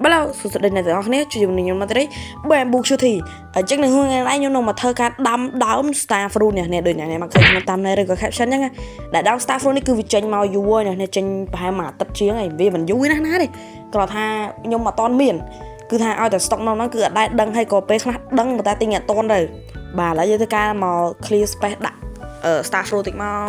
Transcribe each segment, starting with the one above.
បាទសួស្តីអ្នកទាំងអស់គ្នាជួយជាមួយខ្ញុំមកទេ Bamboo Cutie អញ្ចឹងនៅថ្ងៃនេះខ្ញុំនឹងមកធ្វើការដាំដើម Star Fruit នេះនេះដូចអ្នកនេះមកឃើញខ្ញុំតាមនៅឬក៏ caption អញ្ចឹងណាដែលដើម Star Fruit នេះគឺវាចេញមកយូរហើយនេះចេញប្រហែលមួយអាទិត្យជាងហើយវាមិនយូរណាស់ណាទេគ្រាន់ថាខ្ញុំអត់តន់មានគឺថាឲ្យតែ stock នៅហ្នឹងគឺអត់ដែលដឹងហើយក៏ពេលខ្លះដឹងប៉ុន្តែទិញអត់តន់ទៅបាទឥឡូវយើងធ្វើការមក clear space ដាក់ Star Fruit តិចមក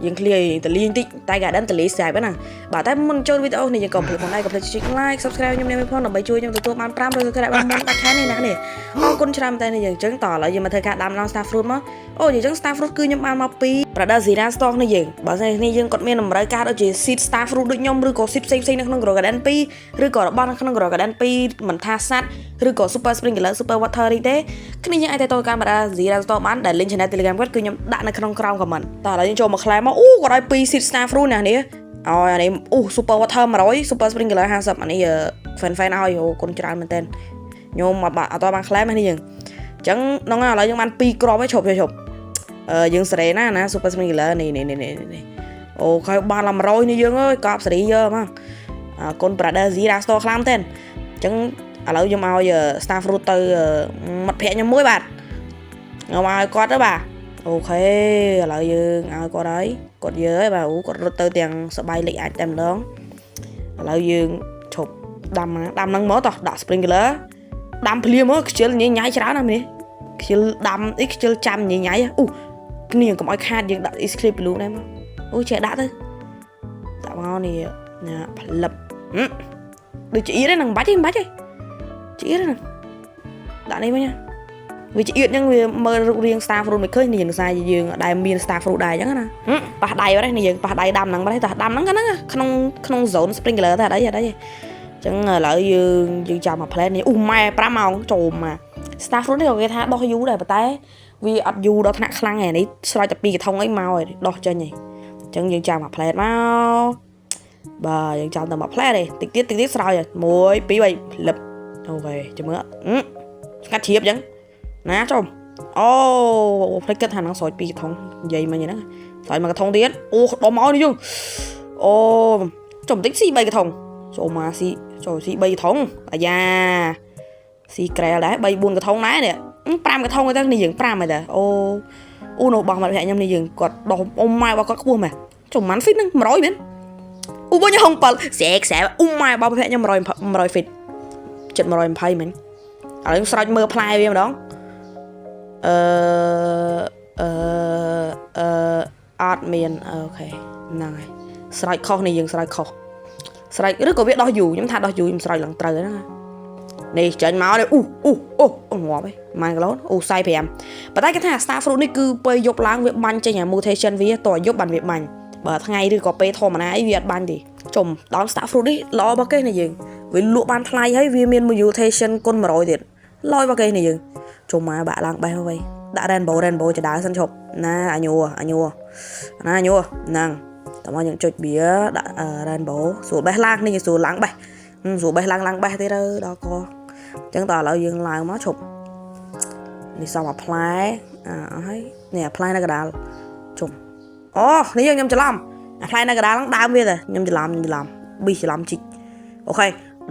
យើង clear តលីតិចតែ garden តលីស្រាប់ហ្នឹងបាទតែមុនចូលវីដេអូនេះយើងកុំភ្លេចផងដែរកុំភ្លេចចុច like subscribe ខ្ញុំនេះផងដើម្បីជួយខ្ញុំទទួលបាន500 subscribe មុនដាច់ខែនេះណានេះអរគុណច្រើនតែនេះយើងអញ្ចឹងតឥឡូវយើងមកធ្វើការដាំឡង Star Fruit មកអូអញ្ចឹង Star Fruit គឺខ្ញុំបានមកពី Brother Zira Store នេះយើងបើសិននេះយើងគាត់មានតម្រូវការដូចជា seed Star Fruit ដូចខ្ញុំឬក៏ seed ផ្សេងៗនៅក្នុង Grow Garden 2ឬក៏របស់នៅក្នុង Grow Garden 2មិនថាសត្វឬក៏ Super Sprinkler Super Water ទេគ្នាយើងអាចទៅការ Brother Zira Store បានដែល link channel Telegram គាត់គឺខ្ញុំដាក់នៅក្នុងក្រោម comment តើឥឡូវយើងចូលមក claim មកអូគាត់ឲ្យ2 seed Star Fruit ណានេះឲ្យអានេះអូ Super Water 100 Super Sprinkler 50អានេះ fan fan ឲ្យអូគុណច្រើនមែនតើខ្ញុំអត់អត់បាន claim នេះយើងអញ្ចឹងហ្នឹងឥឡូវយើងបាន2គ្រាប់ហើយឈប់ឈប់អឺយើងសេរីណាណា Super Sprinkler នេះនេះនេះនេះOK បានឡើង100នេះយើងអើយកប់សេរីយើមកអរគុណ Brother Zira Store ខ្លាំងមែនតើអញ្ចឹងឥឡូវខ្ញុំឲ្យ Star Fruit ទៅមិត្តភក្តិខ្ញុំមួយបាទខ្ញុំឲ្យគាត់ទៅបាទ OK ឥឡូវយើងឲ្យគាត់ហើយគាត់យើហើយបាទអូគាត់រត់ទៅទាំងសបាយលេខអាចតែម្ដងឥឡូវយើងឈប់ដាំដាំហ្នឹងមកតោះដាក់ sprinkler ដាំភ្លាមមកខ្ជិលញ៉ៃញ៉ៃច្រើនណាស់នេះខ្ជិលដាំអីខ្ជិលចាំញ៉ៃញ៉ៃអូគ្នាកុំឲ្យខាតយើងដាក់ Eclipse Bloom ដែរមកអូចេះដាក់ទៅដាក់មកនេះណាផ្លឹបដូចជាអៀនហ្នឹងមិនបាច់ទេមិនបាច់ទេជាអៀនហ្នឹងដាក់នេះវិញវាជាអៀតហ្នឹងវាមើលរូបរាង Star Fruit មិនឃើញនេះយើងខ្សែយើងដែលមាន Star Fruit ដែរអញ្ចឹងណាប៉ះដៃបាត់នេះយើងប៉ះដៃដាំហ្នឹងបាត់តែដាំហ្នឹងហ្នឹងក្នុងក្នុង zone sprinkler តែអត់អីអត់អីអញ្ចឹងឥឡូវយើងយើងចាំមក plan នេះអូម៉ែ5ម៉ោងចូលមក Star Fruit នេះក៏គេថាដោះយូរដែរប៉ុន្តែវាអត់យូរដល់ថ្នាក់ខ្លាំងឯនេះស្រោចតែពីកធុងអីមកឯដោះចេញឯងអញ្ចឹងយើងចាំមក plan មកបាទយើងចាំតែមក plan ទេតិចទៀតតិចទៀតស្រោច1 2 3ផ្លឹប OK ចាំមើលស្ងាត់ជ្រាបអញ្ចឹងណាចំអូផ្លេចគិតថាហ្នឹងស្រោចពីកធុងនិយាយមិញហ្នឹងស្រោចមកកធុងទៀតអូដុំមកនេះយើងអូចំតិចស៊ី3កធុងចូលមកស៊ីចូលស៊ី3កធុងអាយ៉ាស៊ីក្រែលដែរ3 4កធុងដែរនេះ5កធុងទៅនេះយើង5ហើយតើអូអូនោះបោះមកភ័ក្រខ្ញុំនេះយើងគាត់ដោះអូម៉ែរបស់គាត់ខ្ពស់ម៉េះចំម៉ាន់ feet ហ្នឹង100មែនអូបងខ្ញុំ7ស្រែកស្រែអូម៉ែរបស់ភ័ក្រខ្ញុំ100 100 feet ចិត្ត120មែនឥឡូវខ្ញុំស្រោចមើលផ្លែវាម្ដងអឺអឺអឺអត់មាន OK ហ្នឹងហើយស្រោចខុសនេះយើងស្រោចខុសស្រោចឬក៏វាដោះយូរខ្ញុំថាដោះយូរខ្ញុំស្រោចឡើងត្រូវហ្នឹងនេះចេញមកនេះអូអូអូងាប់ហីម៉ានគីឡូអូ45ប៉ុន្តែគេថា Star Fruit នេះគឺពេលយប់ឡើងវាបាញ់ចេញអា mutation វាតយប់បានវាបាញ់បើថ្ងៃឬក៏ពេលធម្មតាអីវាអត់បាញ់ទេចំដើម Star Fruit នេះល្អរបស់គេនេះយើងវាលក់បានថ្លៃហើយវាមាន mutation គុណ100ទៀតឡយរបស់គេនេះយើងជុំមកបាក់ឡើងបេះមកវិញដាក់ rainbow rainbow ចដើសិនឈប់ណាអាញួអាញួណាអាញួហ្នឹងតើមកយើងចុចវាដាក់ rainbow ស្រួលបេះឡើងនេះស្រួលឡើងបេះស្រួលបេះឡើងឡើងបេះទៀតទៅដល់កអញ្ចឹងតើឥឡូវយើងឡើងមកឈប់នេះសំអាផ្លែអាអស់ហើយនេះអាផ្លែនៅកដាលជុំអូនេះយើងខ្ញុំច្រឡំអាផ្លែនៅកដាលហ្នឹងដើមវាទៅខ្ញុំច្រឡំខ្ញុំច្រឡំប៊ីច្រឡំជីក OK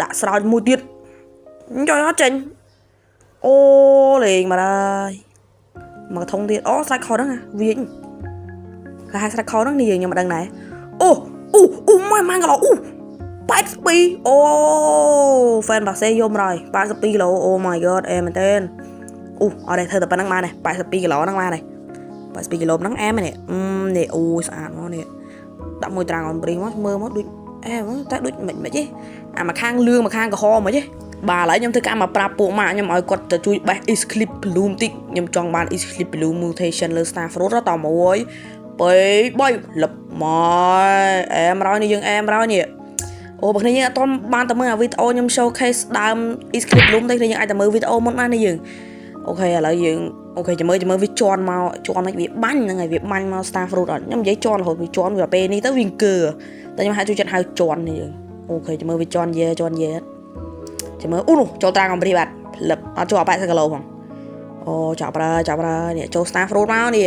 ដាក់ស្រោចមួយទៀតចុយអត់ចេញអូលេងមកហើយមកធុងទៀតអូស្រេចខុសហ្នឹងវាញគេហៅស្រេចខុសហ្នឹងនេះខ្ញុំមិនដឹងដែរអូអូអូម៉ែម៉ាគីឡូអូ82អូ fan បាសេយំហើយ82គីឡូអូ my god អែមែនតើអូអត់ទេធ្វើតែប៉ុណ្្នឹងបានទេ82គីឡូហ្នឹងបានទេ82គីឡូហ្នឹងអែមែននេះនេះអូស្អាតមកនេះដាក់មួយ dragon breath មកមើលមកដូចអែតែដូចមិនមិនទេអាមួយខាងលឿងមួយខាងក្រហមមិនទេបាទឥឡូវខ្ញុំធ្វើការមកប្រាប់ពួកម៉ាក់ខ្ញុំឲ្យគាត់ទៅជួយបេះ Eclipse Bloom តិចខ្ញុំចង់បាន Eclipse Bloom mutation លើ Star Fruit ត1 2 3លឹបមកអែមរយនេះយើងអែមរយនេះអូបើគ្នាយើងអត់ទាន់បានទៅមើលអាវីដេអូខ្ញុំ showcase ដើម Eclipse Bloom ទេគ្នាយើងអាចទៅមើលវីដេអូមុនបាននេះយើង OK ឥឡូវយើង OK ចាំមើលចាំមើលវាជន់មកជន់មិនវាបាញ់ហ្នឹងហើយវាបាញ់មក Star Fruit អត់ខ្ញុំនិយាយជន់រហូតវាជន់វាពេលនេះទៅវាអង្គើតែខ្ញុំហាក់ជួយចិត្តហៅជន់នេះយើង OK ចាំមើលវាជន់យេជន់យេចាំមើលអូនោះចូលត្រាងអំព្រីបាត់ផ្លឹបអត់ចូល80គីឡូផងអូចាប់រើចាប់រើនេះចូល Star Fruit មកនេះ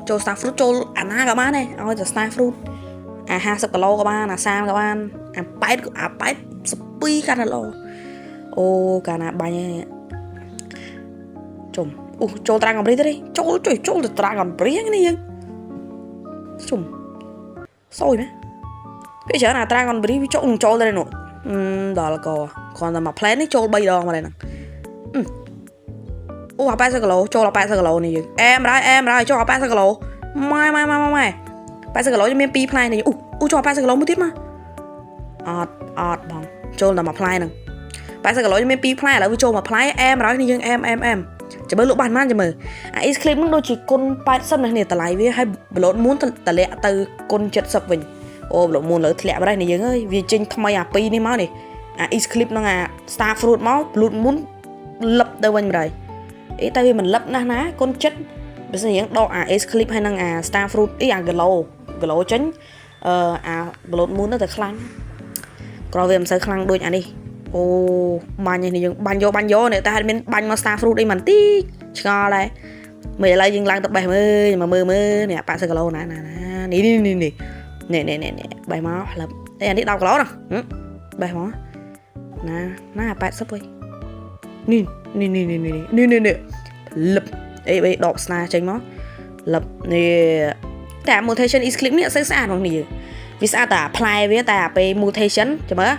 ចូល Star Fruit ចូលអាណាក៏បានដែរឲ្យតែ Star Fruit អា50គីឡូក៏បានអា30ក៏បានអា8អា82កាន់តែល្អ អូកាលណាបាញ់ហ្នឹងជុំអូចូល Dragon Breath ទេចូលជួយចូលទៅ Dragon Breath នេះយើងជុំសយមែនពេលច្រើនអា Dragon Breath វាចូលនឹងចូលទៅនោះដល់កគ្រាន់តែមួយផ្លែនេះចូល3ដងមកហើយហ្នឹងអូអា80គីឡូចូលអា80គីឡូនេះយើងអែមរ៉ាអែមរ៉ាចូលអា80គីឡូម៉ែម៉ែម៉ែម៉ែ80គីឡូមាន2ផ្លែនេះអូអូចូល80គីឡូមួយទៀតមកអត់អត់បងចូលតែមួយផ្លែហ្នឹង80គីឡូមាន2ផ្លែឥឡូវវាចូលមួយផ្លែអែមរ៉ានេះយើងអែមអែមអែមចាំមើលលក់បានប៉ុន្មានចាំមើលអា Eclipse ហ្នឹងដូចជាគុណ80នេះតម្លៃវាហើយ Blood Moon តម្លាក់ទៅគុណ70វិញអូ Blood Moon លើធ្លាក់បាត់ហើយនេះយើងអើយវាចេញថ្មីអា2នេះមកនេះអា Eclipse ហ្នឹងអា Star Fruit មក Blood Moon លឹបទៅវិញបាត់ហើយអេតែវាមិនលឹបណាស់ណាគុណចិត្តបើសិនយើងដកអា Eclipse ហើយនឹងអា Star Fruit អីអា Glow Glow ចេញអឺអា Blood Moon ទៅតែខ្លាំងក្រវាមិនសូវខ្លាំងដូចអានេះអូបាញ់នេះយើងបាញ់យកបាញ់យកនេះតែហេតុមានបាញ់មក Star Fruit អីមិនតិចឆ្ងល់ដែរមើលឥឡូវយើងឡើងទៅបេះមើលមកមើលមើលនេះ80គីឡូណាណាណានេះនេះនេះនេះនេះនេះនេះបេះមកផ្លឹបអេអានេះ10គីឡូណាបេះមកណាណា80វិញនេះនេះនេះនេះនេះនេះនេះផ្លឹបអេបេដកស្នាចេញមកលឹបនេះតែ mutation Eclipse នេះអត់សូវស្អាតហ្មងនេះវាស្អាតតែផ្លែវាតែអាពេល mutation ចាំមើល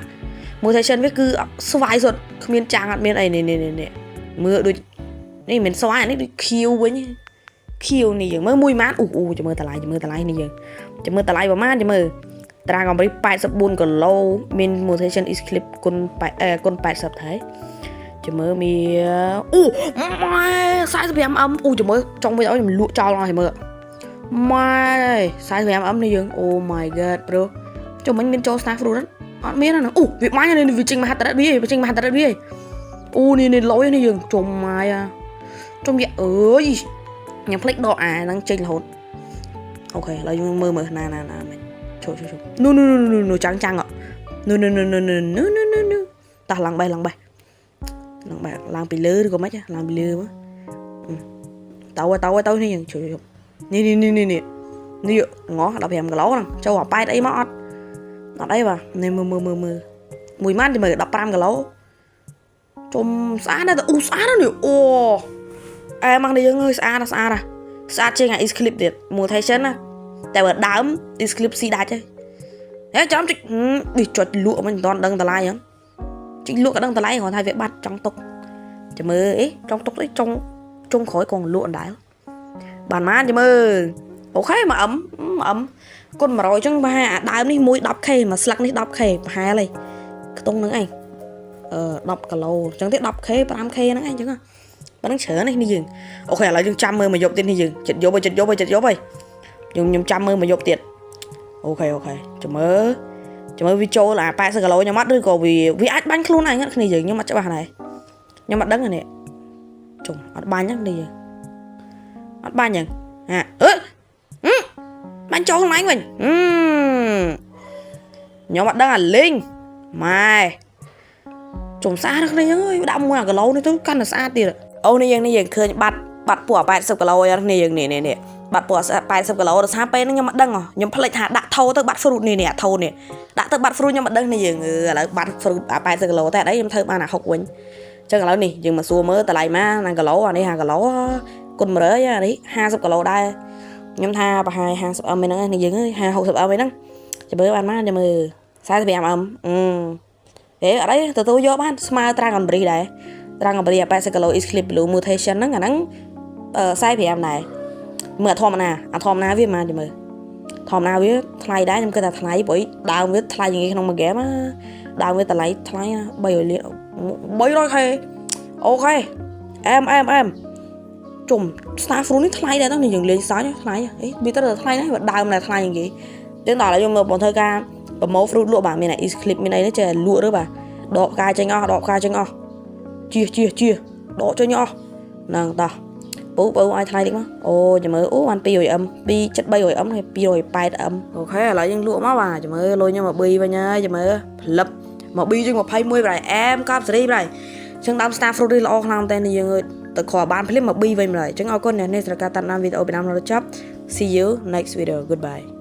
mutation វាគឺស្វាយសុទ្ធគ្មានចាំងអត់មានអីនេះនេះនេះមើលដូចនេះមិនស្វាយអានេះដូចខៀវវិញខៀវនេះយើងមើលមួយម៉ានអូអូចាំមើលតម្លៃចាំមើលតម្លៃនេះយើងចាំមើលតម្លៃប្រហែលចាំមើល Dragon Breath 84គីឡូមាន mutation Eclipse គុណ8គុណ80ថៃចាំមើលមានអូម៉ែ 45M អូចាំមើលចង់វិញឲ្យខ្ញុំលក់ចោលអស់ចាំមើលម៉ែ 45M នេះយើង Oh my god bro ចុះមិញមានចូល Star Fruit អត់មានហ្នឹងអូវាបាញ់នេះវាចេញមហត្តរិទ្ធវាវាចេញមហត្តរិទ្ធវាអូនេះនេះលយនេះយើងជុំម៉ាយជុំយ៉ាអើយខ្ញុំភ្លេចដកអាហ្នឹងចេញរហូត OK ឥឡូវយើងមើលមើលណាណាណាមិញឈប់ឈប់ឈប់នោះនោះនោះនោះចាំងចាំងនោះនោះនោះនោះនោះនោះនោះនោះតោះឡើងបេះឡើងបេះឡើងបេះឡើងពីលើឬក៏មិនឡើងពីលើមកតៅតៅតៅនេះយើងឈប់ឈប់នេះនេះនេះនេះនេះងោះ15គីឡូហ្នឹងចូលអាប៉ែតអីមកអត់អត់អីបាទនេះមើលមើលមើលមើលមួយម៉ានចាំមើល15គីឡូជុំស្អាតណាស់អូស្អាតណាស់នេះអូអែមកនេះយើងអើយស្អាតណាស់ស្អាតណាស់ស្អាតជាងអា Eclipse ទៀត mutation ណាតែបើដើម Eclipse ស៊ីដាច់ហើយហេចាំចុចនេះចុចលក់មិនមិនដឹងតម្លៃហ្នឹងចុចលក់ក៏ដឹងតម្លៃគ្រាន់តែវាបាត់ចង់ទុកចាំមើលអេចង់ទុកអីចុងចុងក្រោយក៏លក់អណ្ដែលបានបានចាំមើល OK មួយ M មួយ M គុណ100ចឹងប្រហែលអាដើមនេះមួយ 10K មួយស្លឹកនេះ 10K ប្រហែលហើយខ្ទង់ហ្នឹងឯងអឺ10គីឡូចឹងទៀត 10K 5K ហ្នឹងឯងចឹងប៉ណ្ណឹងច្រើននេះនេះយើង OK ឥឡូវយើងចាំមើលមួយយប់ទៀតនេះយើងចិត្តយប់ហើយចិត្តយប់ហើយចិត្តយប់ហើយខ្ញុំខ្ញុំចាំមើលមួយយប់ទៀត OK OK ចាំមើលចាំមើលវាចូលអា80គីឡូខ្ញុំអត់ឬក៏វាវាអាចបាញ់ខ្លួនឯងគ្នាយើងខ្ញុំអត់ច្បាស់ដែរខ្ញុំអត់ដឹងអានេះជុំអត់បាញ់ហ្នឹងគ្នាយើងអត់បាញ់ហ្នឹងហាអឺបាញ់ចូលខ្លួនឯងវិញខ្ញុំអត់ដឹងអាលេងម៉ែជុំស្អាតគ្នាយើងអើយដាក់មួយអាគីឡូនេះទៅកាន់តែស្អាតទៀតអូនេះយើងនេះយើងឃើញបាត់បាត់ពួកអា80គីឡូអីនេះយើងនេះនេះនេះបាត់ពួក80គីឡូដោយសារពេលហ្នឹងខ្ញុំអត់ដឹងខ្ញុំភ្លេចថាដាក់ថោទៅបាត់ fruit នេះនេះអាថោនេះដាក់ទៅបាត់ fruit ខ្ញុំអត់ដឹងនេះយើងអឺឥឡូវបាត់ fruit អា80គីឡូតែអត់អីខ្ញុំធ្វើបានអា6វិញអញ្ចឹងឥឡូវនេះយើងមកសួរមើលតម្លៃម៉ាណាគីឡូអានេះ5គីឡូគុណ100អានេះ50គីឡូដែរខ្ញុំថាប្រហែល 50M ហ្នឹងនេះយើងអើយ50 60M ហ្នឹងចាំមើលបានម៉ាចាំមើល 45M អឺអេអត់អីទទួលយកបានស្មើ Dragon Breath ដែរ Dragon Breath 80គីឡូ Eclipse Blue Mutation ហ្នឹងអាហ្នឹង45ដែរមើលអាធម្មតាអាធម្មតាវាមិនចាំមើលធម្មតាវាថ្លៃដែរខ្ញុំគិតថាថ្លៃព្រោះដើមវាថ្លៃជាងគេក្នុងមួយហ្គេមណាដើមវាតម្លៃថ្លៃណា300លាន 300K OK អែមអែមអែមជុំ Star Fruit នេះថ្លៃដែរនេះយើងលេងសើចថ្លៃអេវាត្រូវតែថ្លៃណាស់បើដើមតែថ្លៃជាងគេចឹងដល់ឥឡូវខ្ញុំមកបងធ្វើការប្រមូល fruit លក់បាទមានអា Eclipse មានអីនេះចេះលក់ឬបាទដកផ្កាចេញអស់ដកផ្កាចេញអស់ជៀសជៀសជៀសដកចេញអស់ហ្នឹងតោះពូពូឲ្យថ្លៃតិចមកអូចាំមើលអូបាន 200M 2.300M ហើយ 280M OK ឥឡូវយើងលក់មកបាទចាំមើលលុយខ្ញុំមកប៊ីវិញហើយចាំមើលផ្លឹបមកប៊ីជាង21ប្រហែលអែមកប់សេរីប្រហែលចឹងដើម Star Fruit នេះល្អខ្លាំងមែនតើយើងអើយទៅគ្រាន់បានភ្លាមមកប៊ីវិញម្ល៉េះចឹងអរគុណអ្នកនេះសម្រាប់ការតាមដានវីដេអូពីដើមដល់ចប់ See you next video. Goodbye.